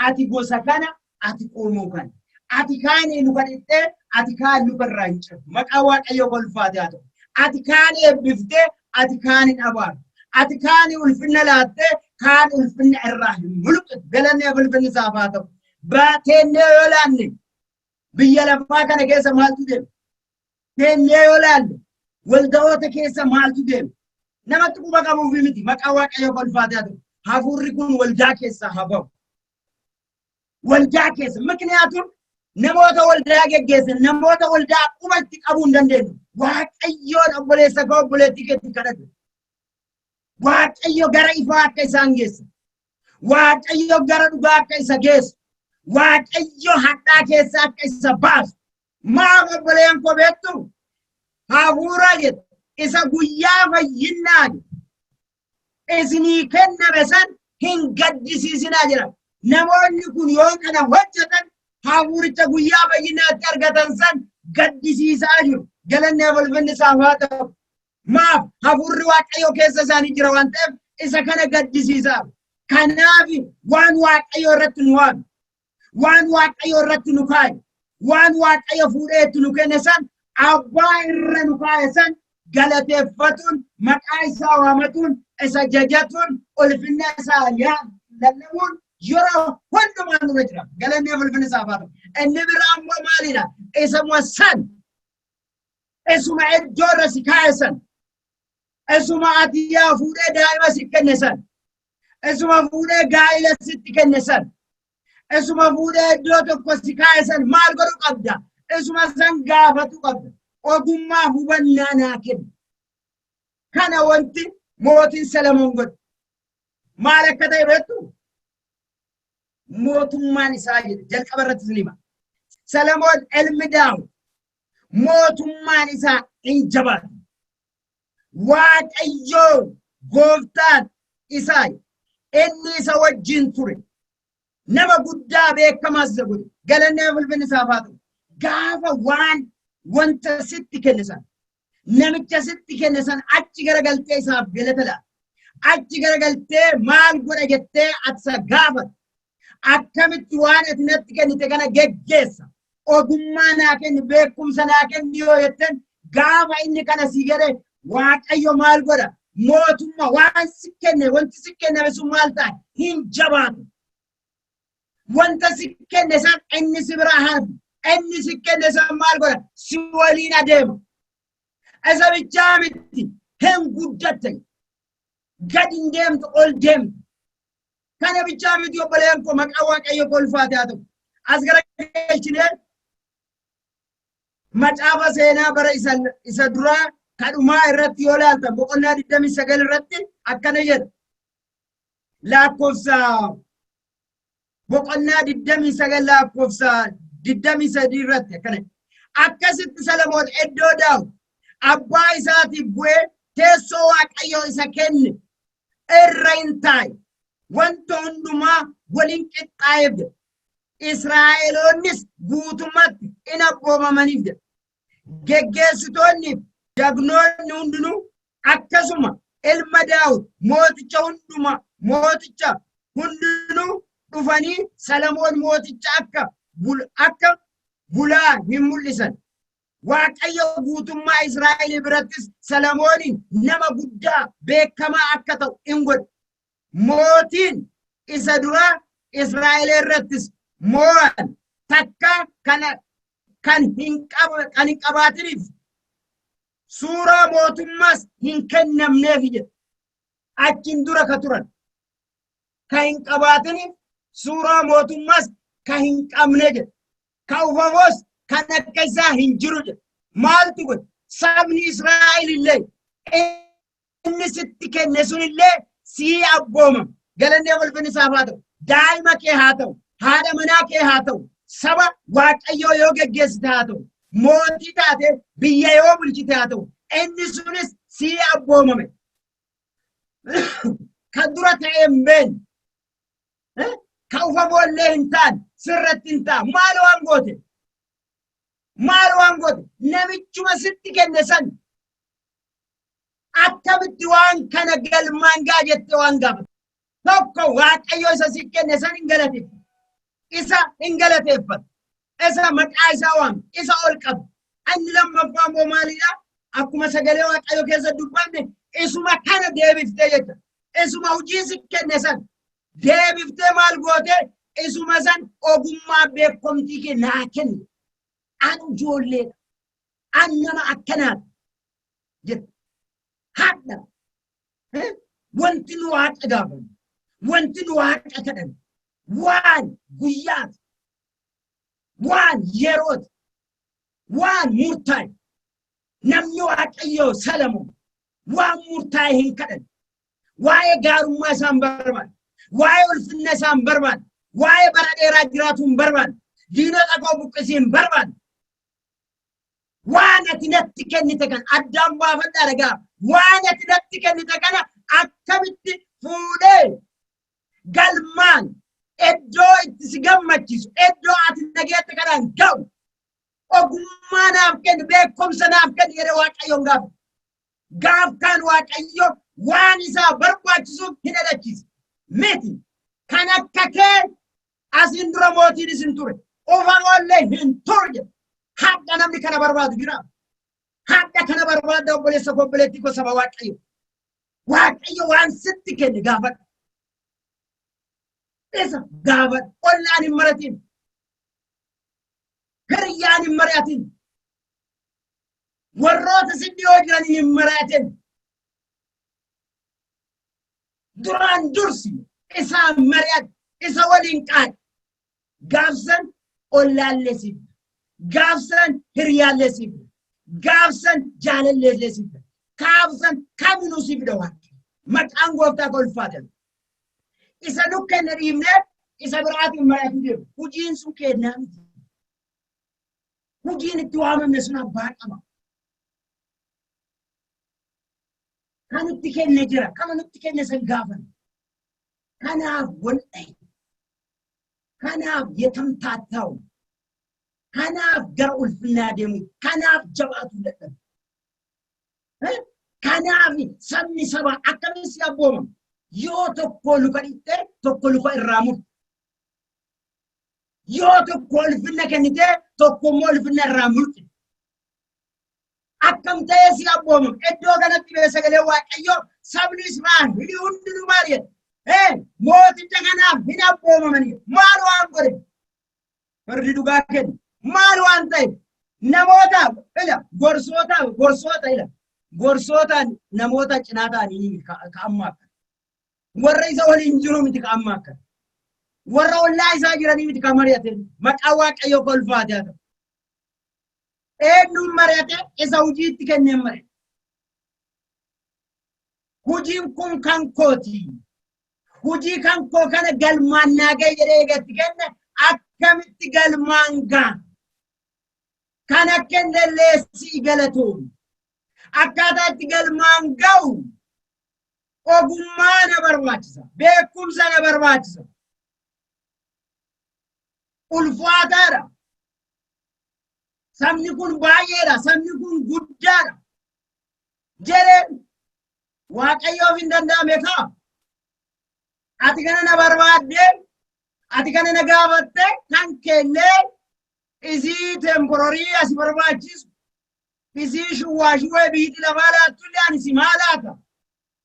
ati gosa kana ati qomoo kana. Ati kaanii luka dhixxee ati kaan luka irraa hin cabdu. Maqaa Waaqayyoo kolfaatee haa ta'u. Ati kaan eebbiftee ati kaan hin abaartu. Ati kaanii ulfinna laattee kaan ulfinna irraa hin mulqitu. Galanni ulfinni isaaf haa ta'u. Teennee yoo laanne biyya lafaa kana keessa maaltu deema? Teennee yoo laalle waldaoota keessa maaltu deema? Namatti quba qabuufi miti maqaa Waaqayyoo kolfaatee haa ta'u. Hafuurri kun waldaa keessaa haa ba'u. Waldaa keessa mikniyaatuun namoota waldaa geggeessan namoota waldaa quba itti qabuu hin dandeenyu. Waaqayyoon obboleessa koo obboleettii keetti kadhatu. Waaqayyo gara ifaa akka isaan geessa. Waaqayyo gara dhugaa akka isa geessu. Waaqayyo hadhaa keessa akka isa baasu. Maaf obboleen koo beektu? Hafuura jedhu isa guyyaa fayyinnaa jedhu. Isinii kenname san hin gaddisiisinaa jedha. Namoonni kun yoo kana hojjetan hafuuricha guyyaa fayyinaatti argatan san gaddisiisaa jiru. Galanni ulfinni isaaf haa ta'u. Maaf hafuurri Waaqayyoo keessa isaanii jira waan ta'eef isa kana gaddisiisaa. Kanaaf waan Waaqayyoo irratti nu waame, waan Waaqayyoo irratti nu kaa'e, waan Waaqayyo fuudhee itti nu kenne san abbaa irra nu kaa'e san galateeffatuun maqaa isaa waamatuun isa jajatuun ulfinna isaa lallabuun yeroo hundumaa nurra jira. Galanni ulfinni isaaf haa ta'u. Inni biraa immoo maalidha? Isuma san isuma iddoo irra si kaa'e san isuma ati yaa fuudhee daa'ima si kenne san isuma fuudhee gaa'ila sitti kenne san isuma fuudhee iddoo tokko si kaa'e san maal godhu qabda? Isuma san gaafatu qabda. Ogummaa hubannaa naa kenna. Kana wanti mootiin Salamoon godhe. Maal akka ta'e beektu? Mootummaan isaa jedhe jalqaba irratti isin hima. Salamoon ilmi Daawit mootummaan isaa hin jabaatu. Waaqayyoo gooftaan isaa inni isa wajjin ture. Nama guddaa beekamaas isa godhe. Galanni ulfinni isaaf haa ta'u. Gaafa waan wanta sitti kenne sana namicha sitti kenne sana achi garagaltee isaaf galata laata. Achi garagaltee maal godha jettee ati isa gaafata. Akkamitti waan ati natti kennite kana geggeessa. Ogummaa naa kenni beekumsa naa kenni yoo jetten gaafa inni kana si jedhe Waaqayyo maal godha? Mootummaa waan si kenne wanti si kenname sun maal ta'a? Hin jabaatu. Wanta si kenne san inni si biraa hafu. Inni si kenne san maal godha? Si waliin adeema. Isa bichaa miti hin guddatte. Gad hin deemtu ol deemtu. Kana bichaa miti obboleeyyan koo maqaa Waaqayyo koo ulfaate haa ta'u. As gara galchinee macaafa seenaa bara isa duraa kadhumaa irratti yoo ilaaltan boqonnaa 29 irratti akkana jedha. Lakkoofsa boqonnaa 29 lakkoofsa 23 irratti akkana jedha. Akkasitti Salamoon iddoo Daawit abbaa isaatiif bu'ee teessoo Waaqayyoo isa kenne irra hin taa'e. Wanta hundumaa waliin qixxaa'eef jedha. Israa'eloonnis guutummaatti in abboomamaniif jedha. Geggeessitoonni jagnoonni hundinuu akkasuma ilma Daawit mooticha hunduma mooticha hundinuu dhufanii Salamoon mooticha akka bulaa hin mul'isan. Waaqayyo guutummaa Israa'el birattis Salamooniin nama guddaa beekamaa akka ta'u in godhe. Mootiin isa duraa Israa'el irrattis moo'an takka kana kan hin qabaatiniif suuraa mootummaas hin kennamneef jedha. Achiin dura ka turan ka hin qabaatiniif suuraa mootummaas ka hin qabne jedha. Ka ufafoos kan akka isaa hin jiru jedha. Maaltu godhe? Sabni Israa'el illee inni sitti kenne sun illee sii abboomama. Galannee ulfinni isaaf haa ta'u. Daa'ima kee haa ta'u. Haadha manaa kee haa ta'u. Saba Waaqayyoo yoo geggeessite haa ta'u. Mootii taate biyya yoo bulchite haa ta'u. Inni sunis sii abboomame. Kan dura ta'e hin beekne. Ka ufamoo illee hin taane sirratti hin ta'a. Maal waan goote? Maal waan goote? Namichuma sitti kenne san akkamitti waan kana galmaan ga'a jettee waan gaafate. Tokko Waaqayyo isa si kenne san hin galateeffatu. Isa hin galateeffatu. Isa maqaa isaa waamtu. Isa ol qabu. Inni lammaffaa immoo maalidha? Akkuma sagalee Waaqayyo keessa dubbanne isuma kana deebiftee jecha. Isuma hojii si kenne san deebiftee maal goote? Isuma san ogummaa beekumtii kee naa kenni. An ijoolleedha. An nama akkanaati. Jedhe. Hadha. Wanti nu waaqa gaafannu, wanti nu waaqa kadhannu, waan guyyaati, waan yerooti, waan murtaa'e. Namni Waaqayyoo Salamoon waan murtaa'e hin kadhanne. Waa'ee gaarummaa isaa hin barbaanne. Waa'ee ulfinna isaa hin barbaanne. Waa'ee bara dheeraa jiraatu hin barbaanne. Diinota koo buqqisii hin barbaanne. Waan ati natti kennite kana addaan baafadhaa dhagaa. Waan ati natti kennite kana akkamitti fuudhee galmaan iddoo itti si gammachiisu iddoo ati nageette kanaan ga'u ogummaa naaf kenni beekumsa naaf kenni jedhee Waaqayyoon gaafa. Gaaf kaan Waaqayyo waan isaa barbaachisuuf hin dhalachiisa. Miti kan akka kee asiin dura mootiin isin ture. Ufamoollee hin turre jedha. Hadha namni kana barbaadu jira. Hadha kana barbaadda obboleessa koo obboleettii koo saba Waaqayyo. Waaqayyo waan sitti kenne gaafadhu. Isa gaafadhu. Ollaan hin maratin. Hiriyyaan hin mari'atin. Warroota si dhiyoo jiran hin mari'atin. Duraan dursi isaan mari'adhu. Isa waliin qaadhi. Gaafsan ollaallee siif. Gaafsan hiriyaallee siif. Gaafsan jaalalleellee siif. Gaafsan kaminuu siif fida Waaqayyo. Maqaan gooftaa koo ulfaatan. Isa nu kenne dhiibnee isa biraatiin mari'atuu deemu. Hojiin sun kennaa miti. Hojiin itti waamamne sun abbaa qaba. Kan nutti kenne jira. Kan nutti kenne san gaafan. Kanaaf wal dhahe. Kanaaf yetamtaattaa'u. Kanaaf gara ulfinnaa deemu. Kanaaf jabaatu dadhabe. Kanaaf sabni sabaa akkamiin si abboomama? Yoo tokko luka dhiqxee tokko luka irraa murte. Yoo tokko ulfinna kennitee tokko immoo ulfinna irraa murte. Akkam ta'ee si abboomama? Iddoo kanatti bee sagalee Waaqayyoo sabni Israa'el hundinuu maal jedha? Mooticha kanaaf hin abboomamanii. Maal waan godhe? Fardi dhugaa kennu. Maal waan ta'e? Namootaaf ila gorsootaaf gorsoota ila gorsootaan namoota cinaa ta'anii ka amma akka. Warra isa waliin jiru miti ka amma akka. Warra ollaa isaa jiranii miti ka mari'ate maqaa Waaqayyoo kolfaate haa ta'u. Eenyuun mari'ate isa hojiitti kenneen mari'ate. Hojiin kun kan kooti. Hojii kan koo kana galmaan naa gahe jedhee eegatti kenne akkamitti galmaan ga'a? Kana kennellee sii galatoom. Akkaataa itti galmaan ga'u ogummaa na barbaachisa. Beekumsa na barbaachisa. Ulfaataadha. Sabni kun baay'eedha. Sabni kun guddaadha. Jedhee Waaqayyoof hin danda'ame kaa. Ati kana na barbaadde, ati kana na gaafatte kan keellee isii temporary asi barbaachisu isii shuwwaa shuwwee biyyiti lafaa laattullee ani si maa laata?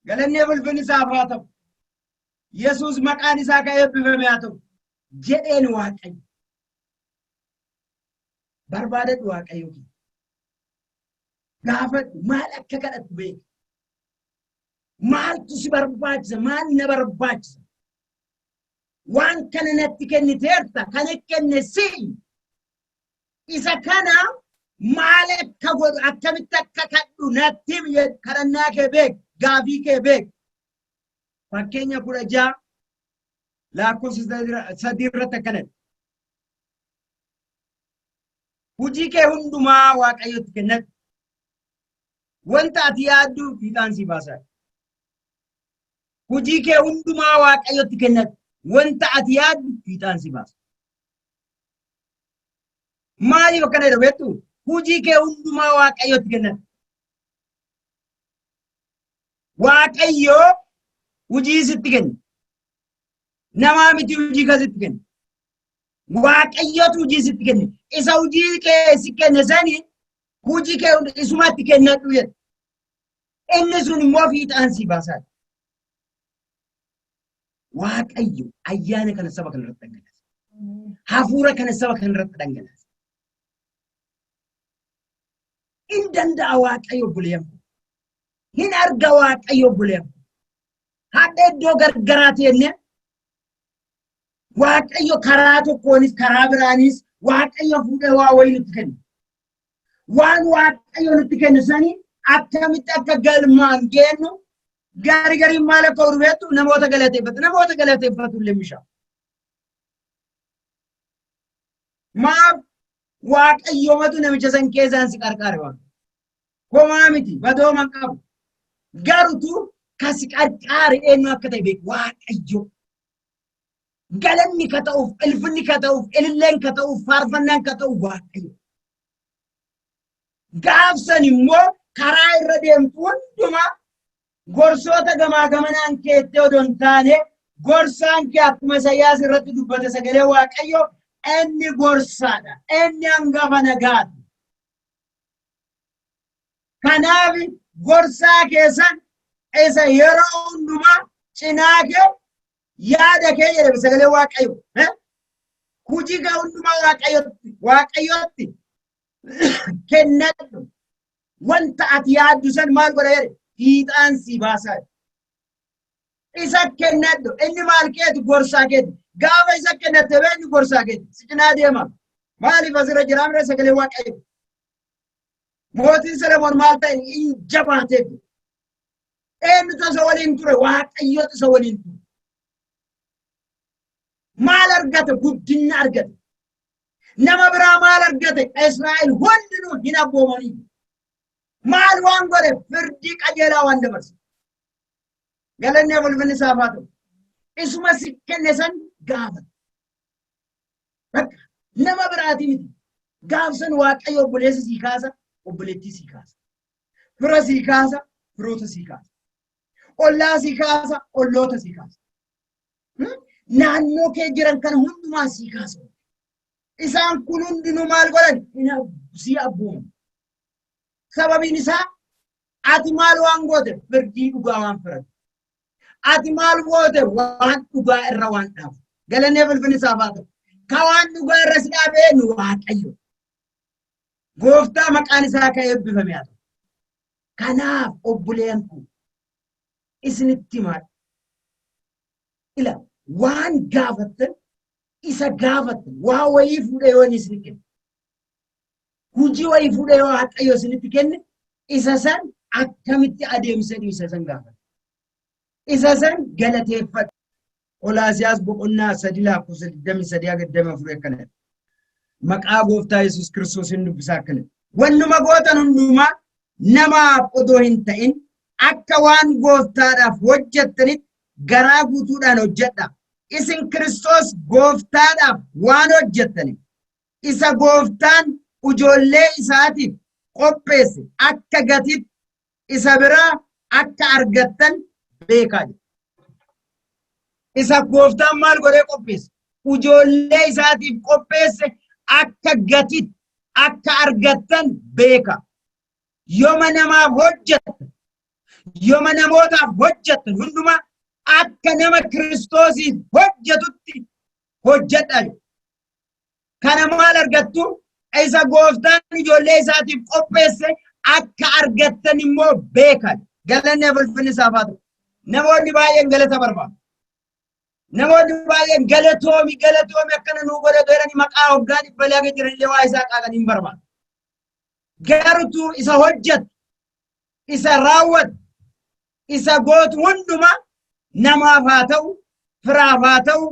Galannee ulfinni isaaf haa ta'u. Yesuus maqaan isaa ka eebbifame haa ta'u. Jedheen Waaqayyo. Barbaadadhu Waaqayyo kee. Gaafadhu maal akka kadhattu beeki. Maaltu si barbaachisa? Maal na barbaachisa? Waan kana natti kenniteerta kan kenne si'i. Isa kana maal akka godhu akkamitti akka kadhu natti himi jedhu kadhannaa kee beek gaafii kee beek. Fakkeenya 16 lakkoofsa 3 irratti akkana jedha. Hojii kee hundumaa Waaqayyotti kennadhu. Wanta ati yaaddu fiixaan si baasa. Hojii kee hundumaa Waaqayyotti kennadhu. Wanta ati yaaddu fiixaan si baasa. Maaliif akkana jedha beektu? Hojii kee hundumaa Waaqayyotti kennadhu. Waaqayyo hojii sitti kenna. Namaa miti hojii kan sitti kenna. Waaqayyotu hojii sitti kenne. Isa hojii kee si kenne sani hojii kee isumatti kennadhu jedha. Inni sun immoo fiixaan si baasaa. Waaqayyo ayyaana kana saba kana irratti dhangalaasa. Hafuura kana saba kana irratti dhangalaasa. In danda'a Waaqayyo obboleeyyan koo. Hin arga Waaqayyo obboleeyyan koo. Hadha iddoo gargaraa teennee Waaqayyo karaa tokkoonis karaa biraanis Waaqayyo fuudhee waa wayii nutti kenna. Waan Waaqayyo nutti kennu sani akkamitti akka galmaan geennu gaarii gariin maal akka godhu beektu namoota galateeffatu. Namoota galateeffatu illee misha. Maaf Waaqayyomatu namicha san keessaan si qarqaare waan. Homaa miti badooma hin qabu. Garutu ka si qarqaare eenyu akka ta'e beeku Waaqayyo. Galanni ka ta'uuf, ilfinni ka ta'uuf, ililleen ka ta'uuf, faarfannaan ka ta'uuf Waaqayyo. Gaafsan immoo karaa irra deemtu hundumaa gorsoota gamaa gamanaan keettee odoo hin taane gorsaan kee akkuma Isaayyaas irratti dubbate sagalee Waaqayyo inni gorsaadha. Inni hangafa nagaati. Kanaaf gorsaa keessan isa yeroo hundumaa cinaa kee yaada kee jedhame sagalee Waaqayyo. Hojii kee hundumaa Waaqayyotti Waaqayyotti kennadhu. Wanta ati yaaddu san maal godha jedhe fiixaan si baasaa. Isa kennadhu. Inni maal keeti gorsaa keeti. Gaafa isa kennatte beenyu gorsaa keeti. Si cinaa deema. Maaliif asirra jira mire sagalee Waaqayyo. Mootiin Solomoon maal ta'e hin jabaatee ture. Eenyutu isa waliin ture? Waaqayyotu isa waliin ture. Maal argate? Guddinna argate. Nama biraa maal argate? Israa'el hundinuu hin abboomanii. Maal waan godhe? Firdii qajeelaa waan dabarse. Galanni ulfinni isaaf haa ta'u. Isuma si kenne san gaafate. Bakka nama biraatii miti. Gaafsan Waaqayyo obboleessa sii kaasa, obboleettii sii kaasa. Fira sii kaasa, firoota sii kaasa. Ollaa sii kaasa, olloota sii kaasa. Naannoo kee jiran kana hundumaa sii kaasa. Isaan kun hundinuu maal godhan? Sii abboomu. Sababiin isaa ati maal waan goote? Firdii dhugaa waan firadhu. Ati maal goote? Waan dhugaa irra waan dhaabu. Galannee ulfinni isaaf haa ta'u. Ka waan dhugaa irra si dhaabe eenyu? Waaqayyo. Gooftaa maqaan isaa akka eebbifame haa ta'u. Kanaaf obboleen kun isinitti himaa. Ila waan gaafattan isa gaafattan waa wayii fuudhee yoo inni isin kenne. Hojii wayii fuudhee yoo Waaqayyo isinitti kenne isa san akkamitti adeemsanii isa san gaafatan. Isa san galateeffadhu. Qolaasiyaas boqonnaa 3 lakkoofsa 23 haga 24 akkana jedha. Maqaa gooftaa Yesuus Kiristoosiin dubbisaa akkana jedha. Wannuma gootan hundumaa namaaf odoo hin ta'in akka waan gooftaadhaaf hojjettanitti garaa guutuudhaan hojjedha. Isin Kiristoos gooftaadhaaf waan hojjettaniif isa gooftaan ijoollee isaatiif qopheesse akka gatiitti isa biraa akka argattan beekaa jedha. Isa gooftaan maal godhee qopheesse? Ijoollee isaatiif qopheesse akka gatiitti akka argattan beeka. Yoma namaaf hojjettan, yoma namootaaf hojjettan hundumaa akka nama Kiristoosiif hojjetutti hojjedhaa jedha. Kana maal argattu? Isa gooftaan ijoollee isaatiif qopheesse akka argattan immoo beekan. Galanni ulfinni isaaf haa ta'u. Namoonni baay'een galata barbaadu. Namoonni baay'een galatoomi galatoomi akkana nuu godhatu jedhanii maqaa hoggaa dhibba laga jiranillee waa isaa qaaqanii hin barbaadu. Garutuu isa hojjetu, isa raawwatu, isa gootu hundumaa namaaf haa ta'u, firaaf haa ta'u,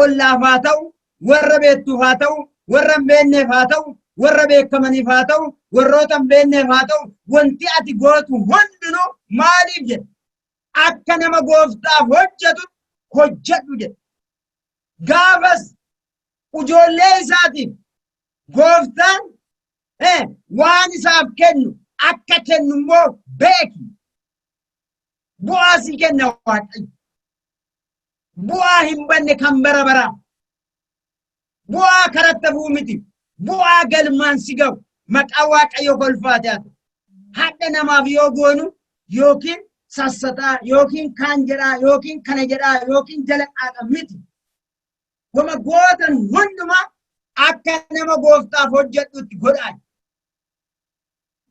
ollaaf haa ta'u, warra beektuuf haa ta'u, warra hin beekneef haa ta'u, warra beekamaniif haa ta'u, warroota hin beekneef haa ta'u, wanti ati gootu hundinuu maaliif jedhe? Akka nama gooftaaf hojjetu hojjedhu jedhe. Gaafas ijoollee isaatiif gooftaan waan isaaf kennu akka kennu immoo beeki. Bu'aa sii kenna Waaqayyo. Bu'aa hin banne kan bara baraa. Bu'aa karatti hafuu miti. Bu'aa galmaan si ga'u. Maqaa Waaqayyo kolfaate haa ta'u. Hadha namaaf yoo goonu yookiin sassataa yookiin kaan jedhaa yookiin kana jedhaa yookiin jala qaaqa miti. Wama gootan hundumaa akka nama gooftaaf hojjedhutti godhaa.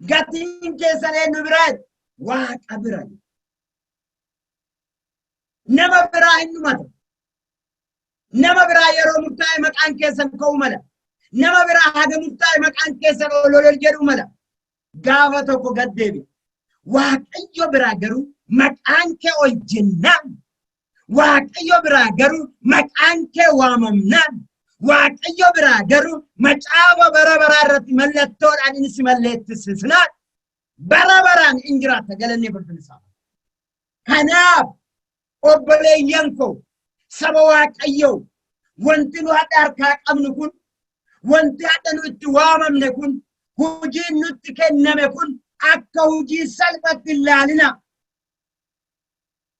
Gatiin keessan eenyu biraa? Waaqa bira. Nama biraa hin dhumata. Nama biraa yeroo murtaa'e maqaan keessan ka'uu mala. Nama biraa haga murtaa'e maqaan keessan ol ol jedhuu mala. Gaafa tokko gad deebi'a. Waaqayyo biraa garuu maqaan kee ol jennaan. Waaqayyo biraa garuu maqaan kee waamamnaan. Waaqayyo biraa garuu macaafa bara baraa irratti mallattoodhaan inni si malleettisisnaan bara baraan in jiraatta galanni ulfinni isaa. Kanaaf obboleeyyan koo saba Waaqayyoo wanti nu hadha harkaa qabnu kun wanti hadha nu itti waamamne kun hojiin nutti kenname kun akka hojii salphatti hin laalina.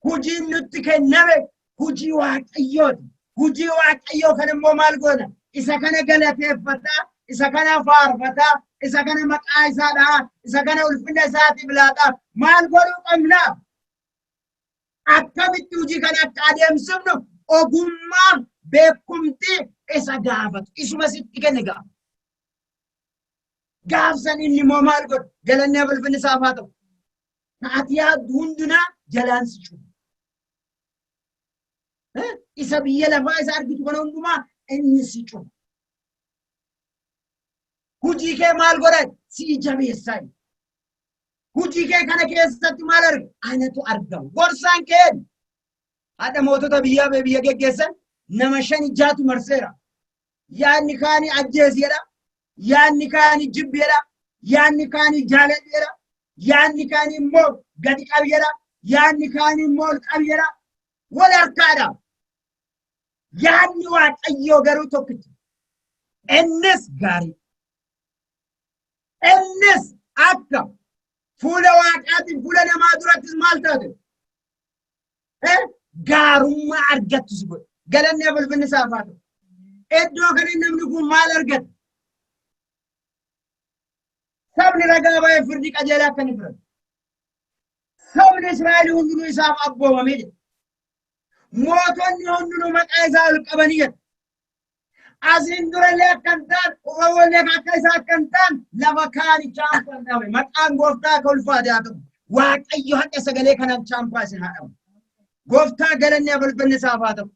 Hojiin nutti kenname hojii Waaqayyooti. Hojii Waaqayyoo kana immoo maal goona? Isa kana galateeffataa, isa kana faarfataa, isa kana maqaa isaa dhahaa, isa kana ulfina isaatiif laataa. Maal godhuu qabna? Akkamitti hojii kana akka adeemsifnu ogummaa beekumtii isa gaafatu. Isuma sitti kenne gaafa. Gaafsan inni immoo maal godhu? Galanni ulfinni isaaf haa ta'u. Ati yaaddu hundinaa jalaan si cufa. Isa biyya lafaa isa argitu kana hundumaa inni si cufa. Hojii kee maal godhan? Si jabeessaa. Hojii kee kana keessatti maal arga? Anatu argama. Gorsaan kee haadha mootota biyyaa bee biyya geggeessan nama shan jaatu marseera. Yaadni kaanii ajjeesi jedha. Yaadni kaanii jibbi jedha. Yaadni kaanii jaaladhu jedha. Yaadni kaanii immoo gadi qabi jedha. Yaadni kaanii immoo ol qabi jedha. Wal harkaadha. Yaadni Waaqayyoo garuu tokkicha. Innis gaarii. Innis akka fuula Waaqaatiin fuula namaa durattis maal taate? Gaarummaa argattu si godhe. Galanni ulfinni isaaf haa ta'u. Iddoo kana namni kun maal argate? Sabni ragaa ba'ee firdii qajeelaa akka inni fudhatu. Sabni Israa'el hundinuu isaaf abboomamee jedha. Mootonni hundinuu maqaa isaa ol qabanii jedha. Asiin durallee akka hin taane, uumamollee akka isaa akka hin taane, lafa kaani chaampaan dhabe. Maqaan gooftaa akka ulfaate haa ta'u. Waaqayyo haqa sagalee kanaan chaampaa isin haa dhabu. Gooftaa galanni abalbanni isaaf haa ta'u.